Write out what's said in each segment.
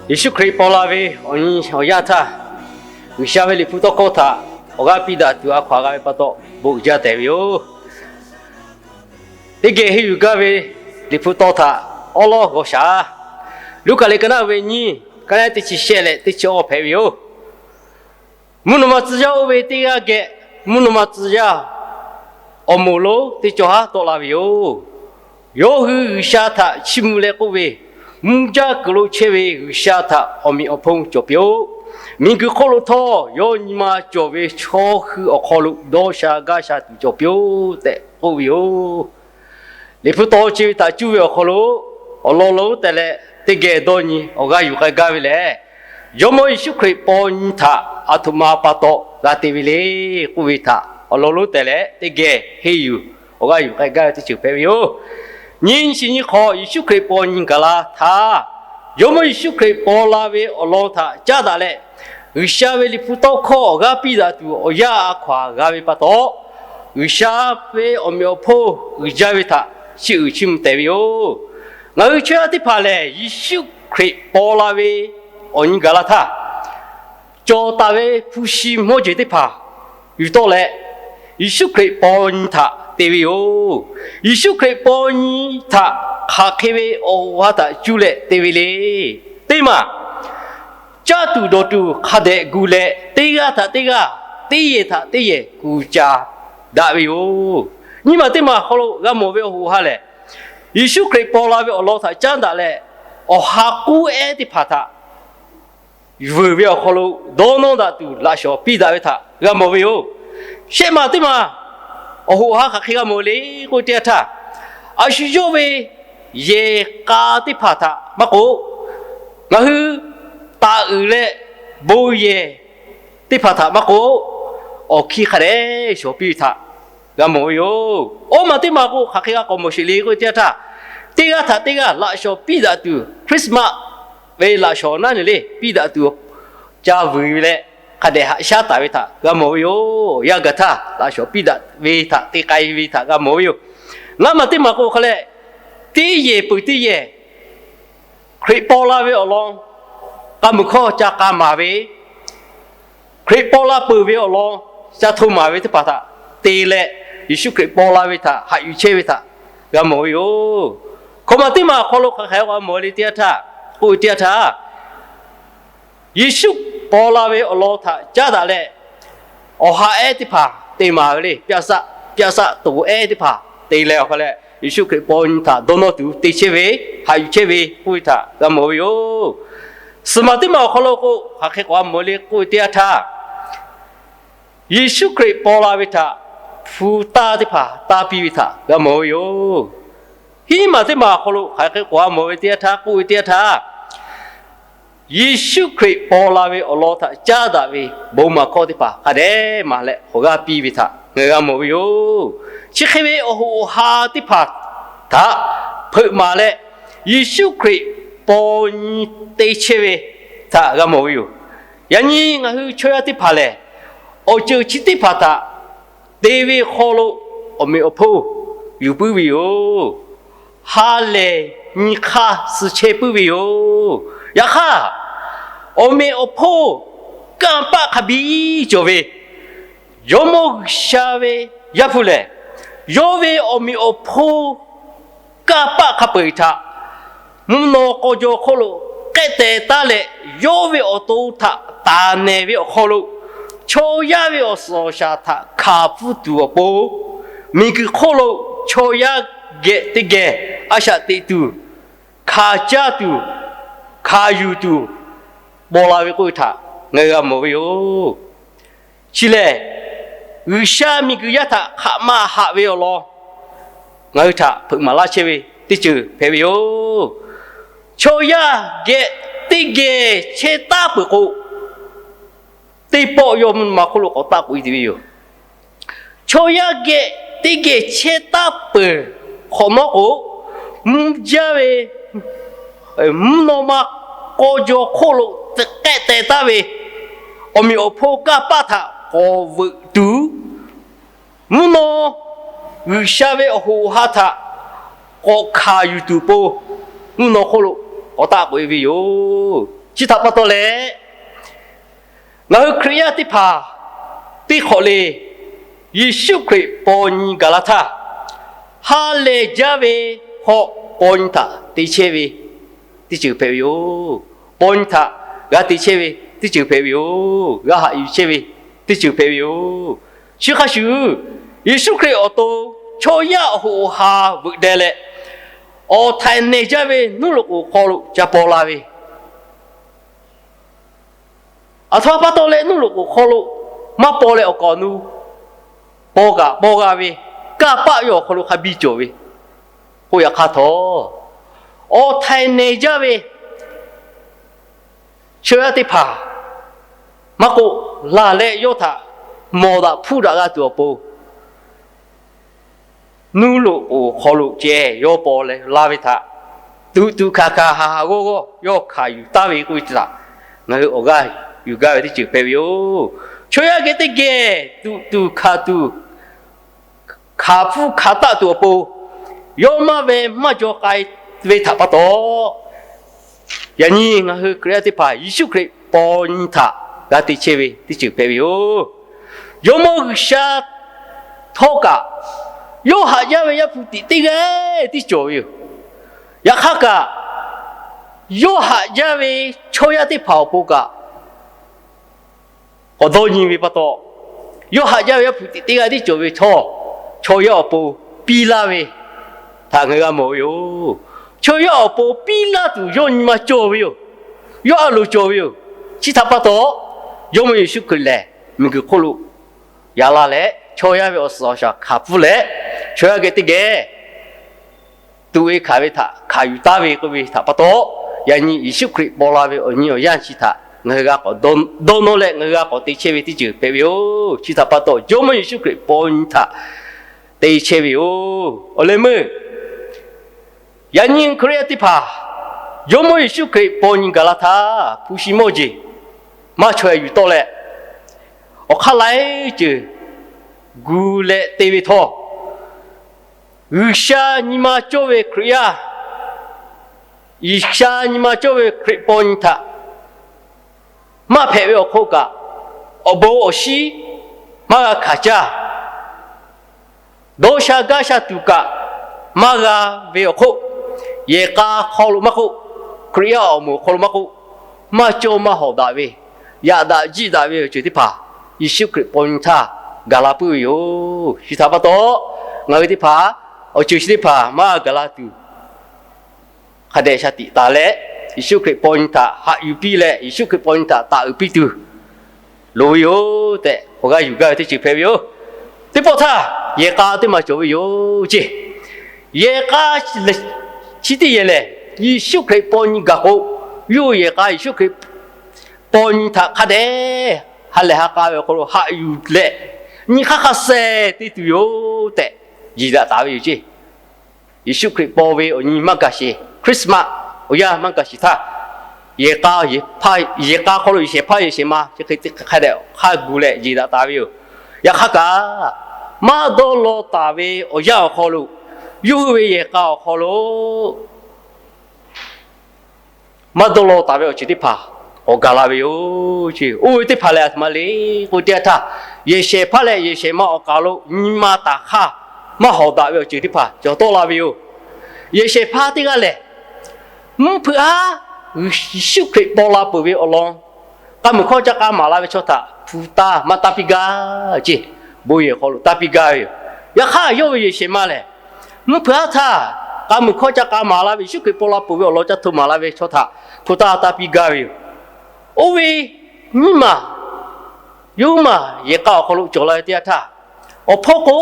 Yeˍsuˆ Hkriꞈ paw la ve awˬ nyi awˬ yanˇ htaˇ, G'uiˬsha ve Liꞈ hpu tawˇ hkawˇ htaꞈ awˬ g'aˇ piˇ daꞈ tuˬ a hkaw aꞈ g'a ve pa taw, bon uiˍ jaˇ tehꞈ ve yoˬ. Teˇ geh henˇ yuˬ gaˇ ve Liꞈ hpu tawˇ htaꞈ awˉ lawˉ g'aw shaˍ. Luˉkaꞈ liꞈ ka naˆ ve nyiˇ, ka naˆ teˇ chi shehˆ leh teˇ chi awˇ hpehꞈ ve yoˬ. Mvuhˇ naw ma tcuh yaˇ oˇ ve teˇ g'aˇ geh, mvuhˇ naw ma tcuh yaˇ awˬ moˍ lonˉ teˇ cawˬ haˉ tawˆ la ve yoˬ. Yawˇ hui G'uiˬsha htaꞈ chiˇ mvuh leh k'oˆ ve, Mvuhˇ jaˇ kuiˬ lo chehˇ ve G'uiˬsha htaꞈ awˬ meꞈ awˬ hponˇ cawˬ piˇ-oˆ. Miˬguiˬ hk'oˆ lo htawˇ yawˇ nyi ma cawˬ ve chaw hui awˬ hk'aw lo dawˇ sha gaˇ sha tuˬ cawˬ piˇ-oˆ tehꞈ k'oˆ ve yoˬ. Liꞈ hpu taw chi ve htaꞈ cuˇ ve awˬ hk'aw lo awˬ lawn lonˉ tehꞈ leh teˇ geh dawˇ nyi awˬ g'aˇ yuˬ k'ai gaˇ ve lehˬ, Jawˇmawˇ Yeˍsuˆ Hkriꞈ paw nyi htaꞈ aˬ htoꞈ ma pa taw g'a te ve le k'oˆ ve htaꞈ awˬ lawn lonˉ tehꞈ leh teˇ geh henˇ yuˬ awˬ g'aˇ yuˬ k'ai gaˇ ve teˇ ceuˬ hpehꞈ ve yoˬ. Nyiˇ nyi shiˍ nyiˇ hk'awꞈ Yeˍsuˆ Hkriꞈ paw nyi gaˬ la htaˇ, Jawˇmawˇ Yeˍsuˆ Hkriꞈ paw la ve awˬ lawn htaꞈ caˉ daꞈ leh, G'uiˬsha ve Liꞈ hpu tawˇ hkawˇ awˬ g'aˇ piˇ daꞈ tuˬ awˬ yanˇ a hkaw aꞈ g'a ve pa taw, G'uiˬsha ve awˬ meꞈ awˬ hponˇ uiˍ jaˇ ve htaꞈ chiˇ uiˍ chiˇ mvuh tehꞈ ve yoˬ. Ngaˬ hui chaw yaˇ teˇ hpaˍ lehˬ, Yeˍsuˆ Hkriꞈ paw la ve awˬ nyi gaˬ la htaˇ, cawˬ taˍ ve hpu shi mawˇ jeˬ teˇ hpaˍ yuˬ tawˆ leh, Yeˍsuˆ Hkriꞈ paw nyi htaꞈ te ve yoˬ. Yeˍsuˆ Hkriꞈ paw nyi htaꞈ hk'aˬ hk'e ve awˬ ha htaꞈ cuˇ leh te ve le. Teˇ maˬ caˇ tuˬ dawˬ tuˬ hk'a dehꞈ gu leh, teˇ g'aˇ htaꞈ teˇ g'aˇ, teˇ yehˬ htaꞈ teˇ yehˬ kuˬ caˍ daꞈ ve yoˬ. Nyiˇ maˬ teˇ maˬ awˬ hk'aw lo g'a mawˬ ve awˬ hoꞈ awˬ ha lehˬ, Yeˍsuˆ Hkriꞈ paw la ve awˬ lawn htaꞈ caˉ daꞈ leh, awˬ ha k'uˉ ehˉ teˇ hpaˍ htaꞈ vuiˬ ve awˬ hk'aw lo dawˇ nawˇ daꞈ tuˬ laꞈ shawnˍ piˇ daꞈ ve htaꞈ g'a mawˬ ve yoˬ. Shehˆ maˬ teˇ maˬ awˬ hoꞈ awˬ ha hk'aˬ hk'e g'a mawˬ le k'oˆ ve teˇ yanˇ htaˇ, a shu yawˇ ve yehˬ k'a teˇ hpaˍ htaꞈ maˇ k'oˆ, ngaˬ hui taˍ uiˍ leh bon yehˬ teˇ hpaˍ htaꞈ maˇ k'oˆ, awˬ hkiˇ hk'a dehꞈ shawˍ piˇ ve htaꞈ g'a mawˬ ve yoˬ. Awˇ maˬ teˇ maˬ k'o, hk'aˬ hk'e g'a k'awꞈ mawˬ sheˍ le k'oˆ ve teˇ yanˇ htaˇ, teˇ g'aˇ htaꞈ teˇ g'aˇ laꞈ shawnˍ piˇ daꞈ tuˬ, Christmas ve laꞈ shawnˍ naˉ ne le piˇ daꞈ tuˬ ca vuiˬ ve leh, hk'a dehꞈ haꞈ shaˉ taˍ ve htaꞈ g'a mawˬ ve yoˬ. Yaˇ gaˬ htaˇ laꞈ shawnˍ piˇ daꞈ ve htaꞈ te k'ai ve htaꞈ g'a mawˬ ve yoˬ. Ngaˇ maˬ teˇ maˬ k'o hk'a leh, teˇ yehˬ peuˬ teˇ yehˬ Hkriꞈ paw la ve awˬ lawn k'a muiˬ hkawˇ ca k'a maˍ ve, Hkriꞈ paw la peuˬ ve awˬ lawn ca hto maˍ ve teˇ hpaˍ htaꞈ te leh, Yeˍsuˆ Hkriꞈ paw la ve htaꞈ haꞈ yuˬ chehˇ ve htaꞈ g'a mawˬ ve yoˬ. Hkawꞈ maˬ teˇ maˬ awˬ hk'aw lo hk'aˬ hk'e k'awꞈ mawˬ le teˇ yanˇ htaˇ, k'oˆ ve teˇ yanˇ htaˇ, Yeˍsuˆ paw la ve awˬ lawn htaꞈ caˉ daꞈ leh, awˬ ha ehˉ teˇ hpaˍ te maˍ ve le, ပြဇာတ်, ပြဇာတ် toˍ ehˉ teˇ hpaˍ te leh awˬ hk'a leh, Yeˍsuˆ Hkriꞈ paw nyi htaꞈ dawˇ nawˇ tuˬ te chehˇ ve, haꞈ yuˬ chehˇ ve k'oˆ ve htaꞈ g'a mawˬ ve yoˬ. Suhˍ maˬ teˇ maˬ awˬ hk'aw lo k'o, hk'aˬ hk'e k'awꞈ g'a mawˬ le k'oˆ ve teˇ yanˇ htaˇ, Yeˍsuˆ Hkriꞈ paw la ve htaꞈ hpu taˇ teˇ hpaˍ taˇ piˇ ve htaꞈ g'a mawˬ ve yoˬ. Hiˉ maˬ teˇ maˬ awˬ hk'aw lo hk'aˬ hk'e k'awꞈ g'a mawˬ ve teˇ yanˇ htaˇ k'oˆ ve teˇ yanˇ htaˇ, Yeˍsuˆ Hkriꞈ paw la ve awˬ lawn htaꞈ caˉ daꞈ ve bon maˬ hkawˇ teˇ hpaˍ hk'a dehꞈ maˍ leh hk'awꞈ g'aˇ piˇ ve htaꞈ ngaˬ g'a mawˬ ve yoˬ. Chi hk'e ve awˬ hoꞈ awˬ ha teˇ hpaˍ htaꞈ hpeuꞈ maˍ leh, Yeˍsuˆ Hkriꞈ paw nyi te chehˇ ve htaꞈ g'a mawˬ ve yoˬ. Yaꞈ nyi ngaˬ hui chaw yaˇ teˇ hpaˍ lehˬ, awˬ ceuˬ chi teˇ hpaˍ htaꞈ te ve hk'aw lo awˬ meꞈ awˬ hponˇ yuˬ puiˉ ve yoˬ. Ha lehˬ nyi hk'aˇ suh chehˇ puiˉ ve yoˬ. Yaꞈ hk'aˇ, awˬ meꞈ awˬ hponˇ kanˇ paˆ hk'a biˇ cawˬ ve, Jawˇmawˇ G'uiˬsha ve Yaˇ hpu lehˬ, yawˇ ve awˬ meꞈ awˬ hponˇ kanˇ paˆ hk'a peu-eˬ htaꞈ mvuhˇ naw k'aw jaw hk'oˆ lo k'ehˆ teh taˉ leh, yawˇ ve awˬ to htaꞈ taˍ nehˬ ve awˬ hk'aw lo chaw yaˇ ve awˬ suhˍ awˬ shaˍ htaꞈ hkanˍ pfuhˇ tuˬ awˬ pon, miˬguiˬ hk'oˆ lo chaw yaˇ geh teˇ geh a shaꞈ teꞈ tuˬ, hkanˍ caˇ tuˬ, hkanˍ yuˬ tuˬ paw la ve k'oˆ ve htaꞈ ngaˬ hui g'a mawˬ ve yoˬ. Chi lehˬ, G'uiˬsha miˬguiˬ yaˇ htaꞈ hk'aˬ ma haꞈ ve awˬ lawn ngaˬ hui htaꞈ hpeuꞈ maˍ laˇ chehˇ ve teˇ ceuˬ hpehꞈ ve yoˬ. Chaw yaˇ geh teˇ geh chehˇ taˉ peuˬ k'o, teˇ pawˆ yawˇ mvuhˇ naw ma hk'oˆ lo k'awꞈ taˆ k'oꞈ e tuˬ ve yoˬ. Chaw yaˇ geh teˇ geh chehˇ taˉ peuˬ hk'awꞈ nawˉ k'o, mvuhˇ jaˇ ve mvuhˇ naw ma k'aw jaw hk'oˆ lo k'ehˆ teh taˉ ve awˬ meꞈ awˬ hponˇ kanˇ paˆ htaꞈ k'awꞈ veuꞈ tuˬ, mvuhˇ naw G'uiˬsha ve awˬ hoꞈ awˬ ha htaꞈ k'awꞈ hkanˍ yuˬ tuˬ pon, mvuhˇ naw hk'oˆ lo k'awꞈ taˆ k'oꞈ e ve yoˬ. Chi htaꞈ pa taw leh, ngaˬ hui Hkriꞈ yaˇ teˇ hpaˍ teˇ hk'awꞈ le, Yeˍsuˆ Hkriꞈ paw nyi gaˬ la htaˇ, ha lehˬ jaˇ ve hk'aw paw nyi htaꞈ te chehˇ ve teˇ ceuˬ hpehꞈ ve yoˬ. Paw nyi htaꞈ g'a te chehˇ ve teˇ ceuˬ hpehꞈ ve yoˬ. G'a haꞈ yuˬ chehˇ ve teˇ ceuˬ hpehꞈ ve yoˬ. Chi hk'a shuˍ, Yeˍsuˆ Hkriꞈ awˬ to chaw yaˇ awˬ hoꞈ awˬ ha veuꞈ deh leh, awˬ htaiˍ nehˬ jaˇ ve nuˇ loꞈ k'oˍ hk'aw lo ca paw la ve, aˬ htoꞈ ma pa taw leh nuˇ loꞈ k'oˍ hk'aw lo maˇ paw leh awˬ kaˍ awˬ nu paw kaꞈ paw g'a ve, kanˇ paˆ yawˇ awˬ hk'aw lo hk'a biˇ cawˬ ve, k'oˆ yaꞈ hk'aˇ htawˇ, awˬ htaiˍ nehˬ jaˇ ve chaw yaˇ teˇ hpaˍ maˇ k'oˆ, laˬ leh yawˇ htaꞈ mawˬ daꞈ hpuˇ daꞈ g'a tuˬ awˬ pon, nuˇ loꞈ k'oˍ hk'aw lo ceh yawˇ paw leh la ve htaꞈ tuꞈ tuꞈ hkanˍ hkanˍ haˍ haˍ g'awˇ g'awˇ yawˇ hkanˍ yuˬ taˍ ve k'oˆ ve htaꞈ ngaˬ hui awˬ g'aˇ yuˬ gaˇ ve teˇ ceuˬ hpehꞈ ve yoˬ. Chaw yaˇ geh teˇ geh tuꞈ tuꞈ hkanˍ tuˬ, hkanˍ hpfuhˇ hkanˍ taˆ tuˬ awˬ pon yawˇ maˇ ve maˇ jaw k'ai ve htaꞈ pa taw, yaꞈ nyi ngaˬ hui Hkriꞈ yaˇ teˇ hpaˍ Yeˍsuˆ Hkriꞈ paw nyi htaꞈ g'a te chehˇ ve teˇ ceuˬ hpehꞈ ve yoˬ. Jawˇmawˇ G'uiˬsha htawˇ kaꞈ, yawˇ haꞈ jaˇ ve Yaˇ hpu tiꞈ teˇ g'aˇ tiˉ cawˬ ve yoˬ. Yaꞈ hk'aˇ kaꞈ, yawˇ haꞈ jaˇ ve chaw yaˇ teˇ hpaˍ awˬ pon kaꞈ k'awꞈ dawˇ nyi ve pa taw, yawˇ haꞈ jaˇ ve Yaˇ hpu tiꞈ teˇ g'aˇ tiˉ cawˬ ve htawˇ, chaw yaˇ awˬ pon piˇ laˇ ve htaꞈ ngaˬ hui g'a mawˬ ve yoˬ. Chaw yaˇ awˬ pon piˇ laˇ tuˬ yawˇ nyi ma cawˬ ve yoˬ. Yawˇ a loˍ cawˬ ve yoˬ. Chi htaꞈ pa taw, Jawˇmawˇ Yeˍsuˆ Hkriꞈ lehˬ miˬguiˬ hk'oˆ lo yaꞈ la leh, chaw yaˇ ve awˬ suhˍ awˬ shaˍ hkanˍ pfuhˇ leh, chaw yaˇ geh teˇ geh tuꞈ ve hkanˍ ve htaꞈ hkanˍ yuˬ taˍ ve k'oˆ ve htaꞈ pa taw, yaꞈ nyi Yeˍsuˆ Hkriꞈ paw la ve awˬ nyi awˬ yanˇ chi htaꞈ ngaˬ hui g'a k'awꞈ dawˇ nawˇ leh ngaˬ hui g'a k'awꞈ te chehˇ ve teˇ ceuˬ hpehꞈ ve yoˬ. Chi htaꞈ pa taw, Jawˇmawˇ Yeˍsuˆ Hkriꞈ paw nyi htaꞈ te chehˇ ve yoˬ. Awˬ leh meuˇ yaꞈ nyi Hkriꞈ yaˇ teˇ hpaˍ Jawˇmawˇ Yeˍsuˆ Hkriꞈ paw nyi gaˬ la htaˇ, hpu shi mawˇ jeˬ maˇ chaweh yuˬ tawˆ leh, awˬ hk'aˇ laiˉ ceuˬ gu leh te ve htawˇ, G'uiˬsha nyi ma cawˇ ve Hkriꞈ yaˇ, G'uiˬsha nyi ma cawˇ ve Hkriꞈ paw nyi htaꞈ maˇ hpehꞈ ve awˬ hk'oˆ kaꞈ, awˬ bon awˬ shinˉ maˇ g'a hkanˍ caˇ. Dawˇ sha gaˇ sha tuˬ kaꞈ maˇ g'a ve awˬ hk'oˆ, yehˬ k'a hk'aw lo maˇ k'oˆ, Hkriꞈ yaˇ awˬ moˍ hk'aw lo maˇ k'oˆ, maˇ cawˇ maˇ hawˍ daꞈ ve, yaꞈ daꞈ jiˆ daꞈ ve awˬ ceuˬ teˇ hpaˍ Yeˍsuˆ Hkriꞈ paw nyi htaˇ gaˬ la puiˉ ve yoˬ. Chi htaꞈ pa taw, ngaˬ hui teˇ hpaˍ awˬ ceuˬ chi teˇ hpaˍ maˇ gaˬ la tuˬ, hk'a dehꞈ shaˍ tiꞈ taˍ leh, Yeˍsuˆ Hkriꞈ paw nyi htaꞈ haꞈ yuˬ piˇ leh, Yeˍsuˆ Hkriꞈ paw nyi htaꞈ taˍ uiˍ piˇ tuˬ loˍ ve yoˬ tehꞈ, awˬ g'aˇ yuˬ gaˇ ve teˇ ceuˬ hpehꞈ ve yoˬ. Teˇ pawˆ htaˇ, yehˬ k'a teˇ maˬ cawˬ ve yoˬ ceˇ. Yehˬ k'a chi teˇ yehˬ lehˬ, Yeˍsuˆ Hkriꞈ paw nyi gaˬ k'o, yawˇ yehˬ k'a Yeˍsuˆ Hkriꞈ paw nyi htaꞈ hk'a dehꞈ ha lehˬ ha k'a ve awˬ hk'aw lo haꞈ yuˬ leh, nyi hk'aˇ hk'a shehˍ te tuˬ yoˬ tehꞈ, yeˬ daꞈ taˍ ve yoˬ ceˇ. Yeˍsuˆ Hkriꞈ paw ve awˬ nyi maˇ gaˬ sheˍ, Christmas awˬ yanˇ maˇ gaˬ sheˍ htaˇ, yehˬ k'a, yehˬ k'a hk'aw lo yehˬ shehˍ hpaˇ yehˬ shehˍ ma chi hk'e te hk'a dehꞈ hk'a gu leh yeˬ daꞈ taˍ ve yoˬ. Yaꞈ hk'aˇ kaꞈ, maˇ dawˇ law taˍ ve awˬ yanˇ awˬ hk'aw lo, yawˇ hui ve yehˬ k'a awˬ hk'aw lo maˇ dawˇ law taˍ ve awˬ ceuˬ teˇ hpaˍ k'awꞈ gaˬ la ve yoˬ ceˇ. Oˇ ve teˇ hpaˍ lehˬ, aˬ htoꞈ ma le k'oˆ ve teˇ yanˇ htaˇ, yehˬ shehˍ hpaˇ leh yehˬ shehˍ ma awˬ kaˍ lo nyi ma taˍ hk'aˇ maˇ hawˍ daꞈ ve awˬ ceuˬ teˇ hpaˍ cawˬ tawˆ la ve yoˬ. Yehˬ shehˍ hpaˇ teˇ g'aˇ lehˬ, mvuhˇ hpeuꞈ haˉ Yeˍsuˆ Hkriꞈ paw la peuˬ ve awˬ lawn k'a muiˬ hkawˇ ca k'a maˍ la ve chaw htaꞈ hpu taˇ maˇ taˇ piˇ gaˇ ceˇ. Bon yehˬ hk'aw lo taˇ piˇ gaˇ ve yoˬ. Yaꞈ hk'aˇ, yawˇ ve yehˬ shehˍ ma lehˬ, mvuhˇ hpeuꞈ haˉ htaˇ k'a muiˬ hkawˇ ca k'a maˍ la ve, Yeˍsuˆ Hkriꞈ paw la peuˬ ve awˬ lawn ca hto maˍ la ve chaw htaꞈ hpu taˇ taˇ piˇ gaˇ ve yoˬ. Oˇ ve nyiˇ maˬ yawˇ huiˉ maˬ yehˬ k'a awˬ hk'aw lo cawˬ la ve teˇ yanˇ htaˇ, awˬ hpawˇ k'o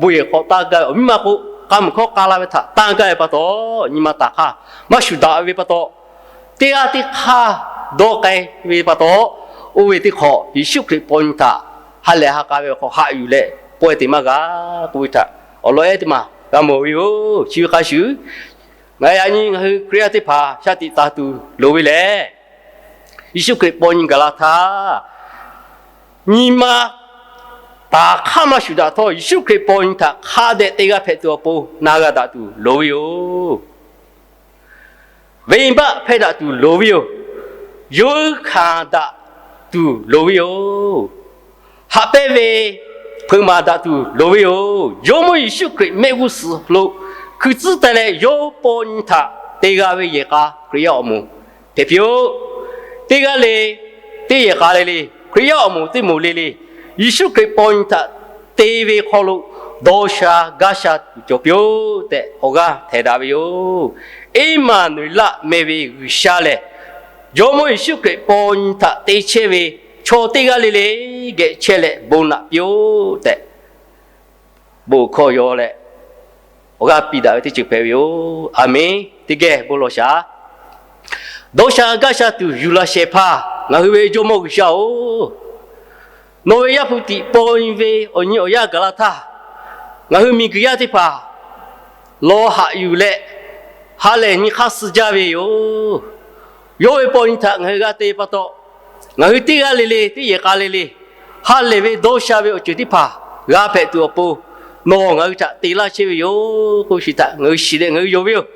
bon yehˬ hk'aw taˇ gaˇ ve, awˬ miˇ ma k'o k'a muiˬ hkawˇ k'a la ve htaꞈ taˇ gaˇ ve pa taw, nyi ma taˍ hk'aˇ maˇ shuˍ daꞈ ve pa taw, teˇ g'aˇ teˇ hk'aˇ dawˇ k'ai ve pa taw, oˇ ve teˇ hk'awꞈ Yeˍsuˆ Hkriꞈ paw nyi htaꞈ ha lehˬ ha k'a ve awˬ hk'aw haꞈ yuˬ leh pawehˇ te maˇ g'a k'oˆ ve htaꞈ awˬ lawn ehˉ teˇ maˬ g'a mawˬ ve yoˬ. Chi ve hk'a shuˍ, ngaˬ yaꞈ nyi ngaˬ hui Hkriꞈ yaˇ teˇ hpaˍ shaˍ tiꞈ taˍ tuˬ loˍ ve lehˬ, Yeˍsuˆ Hkriꞈ paw nyi gaˬ la htaˇ, nyi ma taˍ hk'aˇ maˇ shuˍ daꞈ htawˇ, Yeˍsuˆ Hkriꞈ paw nyi htaꞈ hk'a dehꞈ te g'a hpehꞈ tuˬ awˬ pon na g'a daꞈ tuˬ loˍ ve yoˬ. Venˇbaˆ hpehˇ daꞈ tuˬ loˍ ve yoˬ. yawˇ hui hkanˍ daꞈ tuˬ loˍ ve yoˬ. Haꞈ pehnˇ ve hpeuꞈ maˍ daꞈ tuˬ loˍ ve yoˬ. Jawˇmawˇ Yeˍsuˆ Hkriꞈ mehˆ g'uˇ suhˍ lo hkui tcuhˉ taˍ leh, yawˇ paw nyi htaꞈ te g'a ve yehˬ k'a Hkriꞈ yaˇ awˬ moˍ hpehꞈ piˇ-oˆ. Teˇ g'aˇ le, teˇ yehˬ k'a le le, Hkriꞈ yaˇ awˬ moˍ teˇ moˍ le le, Yeˍsuˆ Hkriꞈ paw nyi htaꞈ te ve hk'aw lo dawˇ sha gaˇ sha tuˬ cawˬ piˇ-oˆ tehꞈ awˬ g'aˇ htehˍ daꞈ ve yoˬ. Eˇmaˍnoˍeˍlaˆ meh ve G'uiˬsha lehˬ, Jawˇmawˇ Yeˍsuˆ Hkriꞈ paw nyi htaꞈ te chehˇ ve chaw teˇ g'aˇ le le geh chehˇ leh bon naꞈ piˇ-oˆ tehꞈ, bon hkawˇ yaw leh awˬ g'aˇ piˇ daꞈ ve teˇ ceuˬ hpehꞈ ve yoˬ. Aˬmenˍ. Teˇ geh bon lawˬ shaˍ. Dawˇ sha gaˇ sha tuˬ yuˬ laˬ shehˍ hpaˇ ngaˬ hui ve Jawˇmawˇ G'uiˬsha-oˬ, nawˬ ve Yaˇ hpu tiꞈ paw nyi ve awˬ nyi awˬ yanˇ gaˬ la htaˇ, ngaˬ hui miˬguiˬ yaˇ teˇ hpaˍ lawˬ haꞈ yuˬ leh ha lehˬ nyi hk'aˇ suh jaˇ ve yoˬ. Yawˇ ve paw nyi htaꞈ ngaˬ hui g'a te pa taw, ngaˬ hui teˇ g'aˇ le le, teˇ yehˬ k'a le le, ha lehˬ ve dawˇ sha ve awˬ ceuˬ teˇ hpaˍ g'a hpehꞈ tuˬ awˬ pon, nawˬ ngaˬ hui htaꞈ te laˇ chehˇ ve yoˬ k'oˆ ve htaꞈ ngaˬ hui shiˍ leh ngaˬ hui yonˍ ve yoˬ.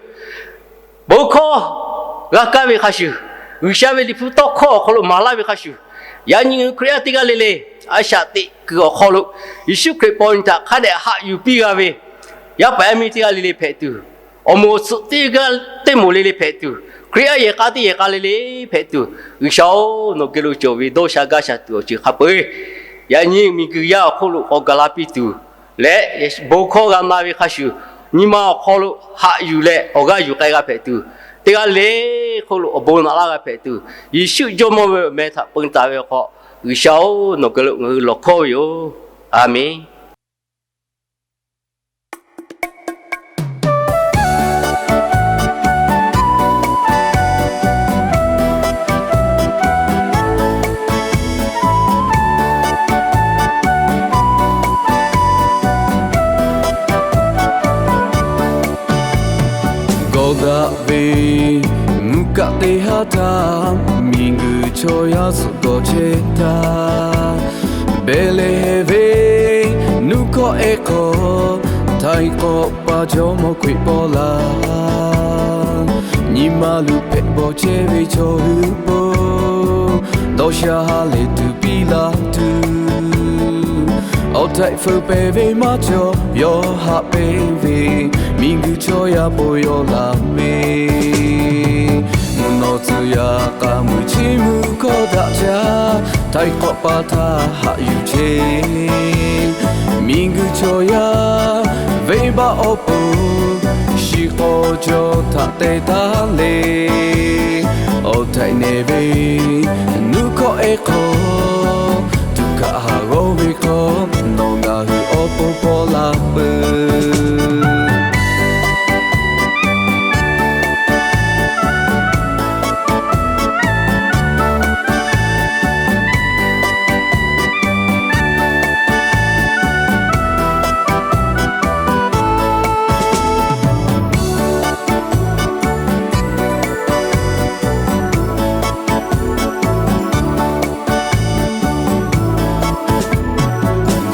Bon hkawˇ g'a kaˇ ve hk'a shuˍ, G'uiˬsha ve Liꞈ hpu tawˇ hkawˇ awˬ hk'aw lo maˍ laˇ ve hk'a shuˍ, yaꞈ nyi ngaˬ hui Hkriꞈ yaˇ teˇ g'aˇ le le a shaꞈ teꞈ kuiˬ awˬ hk'aw lo Yeˍsuˆ Hkriꞈ paw nyi htaꞈ hk'a dehꞈ haꞈ yuˬ piˇ g'a ve yaˇ paˍ yaˇ miˇ teˇ g'aˇ le le hpehꞈ tuˬ, awˬ moˍ awˬ tsuhꞈ teˇ g'aˇ teˇ moˍ le le hpehꞈ tuˬ, Hkriꞈ yaˇ yehˬ k'a teˇ yehˬ k'a le le hpehꞈ tuˬ, G'uiˬsha-oˬ, nawˬ geh lo cawˬ ve dawˇ sha gaˇ sha tuˬ awˬ ceuˬ hk'a peu-eˬ yaꞈ nyi miˬguiˬ yaˇ awˬ hk'oˆ lo k'awꞈ gaˬ la piˇ tuˬ leh, bon hkawˇ g'a na ve hk'a shuˍ, nyi ma awˬ hk'aw lo haꞈ yuˬ leh awˬ g'aˇ yuˬ k'ai g'a hpehꞈ tuˬ, teˇ g'aˇ le hk'oˆ lo awˬ bon naꞈ laˇ g'a hpehꞈ tuˬ, Yeˍsuˆ Jawˇmawˇ ve awˬ meh htaꞈ peun taˍ ve awˬ hk'aw, G'uiˬsha-oˬ, nawˬ geh lo ngaˬ hui lawˬ hkawˇ ve yoˬ. Aˬmenˍ. Gawˬ daꞈ ve mvuhˇ kaˆ teˇ haˉ htaˇ, miˬguiˬ chaw yaˇ suhˍ gawˬ chehˇ htaˇ, Behˍlehˍhehnˍ ve nuˇ hkawˇ ehˉ hk'aw, htaiˍ hk'awꞈ pa Jawˇmawˇ Hkriꞈ paw laˇ. Nyi ma luˬ hpehꞈ bawˬ chehˇ ve chaw hui po, dawˇ sha ha lehˬ tuˬ piˇ laˇ tuˬ, awˬ htaiꞈ feu pehˍ ve maˇ cawˬ, yawˇ haꞈ pehnˇ ve miˬguiˬ chaw yaˇ po yaw laˬ ve. Mvuhˇ naw tcuh yaꞈ k'a mui chi mvuhˇ hkawˇ daꞈ jaˇ, htaiˍ hk'awꞈ pa htaˇ haꞈ yuˬ chehˇ. Miˬguiˬ chaw yaˇ venˇbaˆ awˬ pon, shiˍ k'aw jaw htaꞈ te taˉ le. Awˬ htaiꞈ nehˬ ve nuˇ hkawˇ ehˉ hk'aw, tuꞈ hkaꞈ haˍ g'awˇ ve hk'aw, nawˬ ngaˬ hui awˬ pon paw la peuˬ.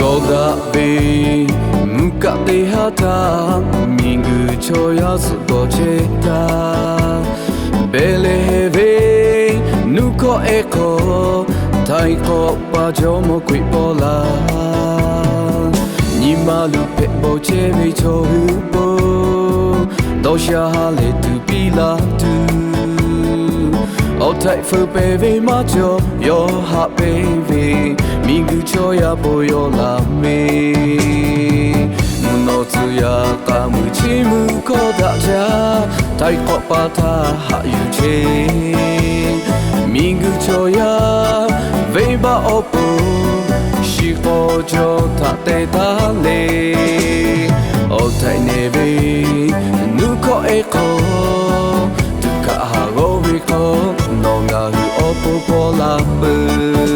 Gawˬ daꞈ ve mvuhˇ kaˆ teˇ haˉ htaˇ, miˬguiˬ chaw yaˇ suhˍ gawˬ chehˇ htaˇ, Behˍlehˍhehnˍ ve nuˇ hkawˇ ehˉ hk'aw, htaiˍ hk'awꞈ pa Jawˇmawˇ Hkriꞈ paw laˇ. Nyi ma luˬ hpehꞈ bawˬ chehˇ ve chaw hui po, dawˇ sha ha lehˬ tuˬ piˇ laˇ tuˬ, awˬ htaiꞈ feu pehˍ ve maˇ cawˬ, yawˇ haꞈ pehnˇ ve miˬguiˬ chaw yaˇ po yaw laˬ ve. Mvuhˇ naw tcuh yaꞈ k'a mui chi mvuhˇ hkawˇ daꞈ jaˇ, htaiˍ hk'awꞈ pa htaˇ haꞈ yuˬ chehˇ. Miˬguiˬ chaw yaˇ venˇbaˆ awˬ pon, shiˍ k'aw jaw htaꞈ te taˉ le. Awˬ htaiꞈ nehˬ ve nuˇ hkawˇ ehˉ hk'aw, tuꞈ hkaꞈ haˍ g'awˇ ve hk'aw, nawˬ ngaˬ hui awˬ pon paw la peuˬ.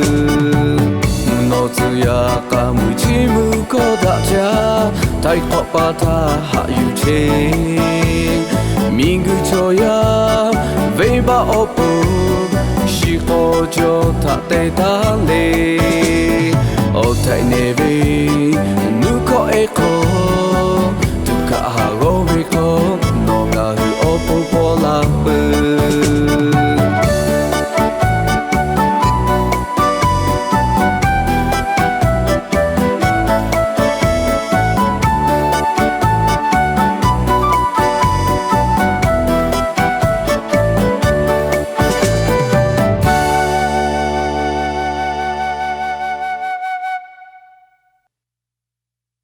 Mvuhˇ naw tcuh yaꞈ k'a mui chi mvuhˇ hkawˇ daꞈ jaˇ, htaiˍ hk'awꞈ pa htaˇ haꞈ yuˬ chehˇ. Miˬguiˬ chaw yaˇ venˇbaˆ awˬ pon, shiˍ k'aw jaw htaꞈ te taˉ le. Awˬ htaiꞈ nehˬ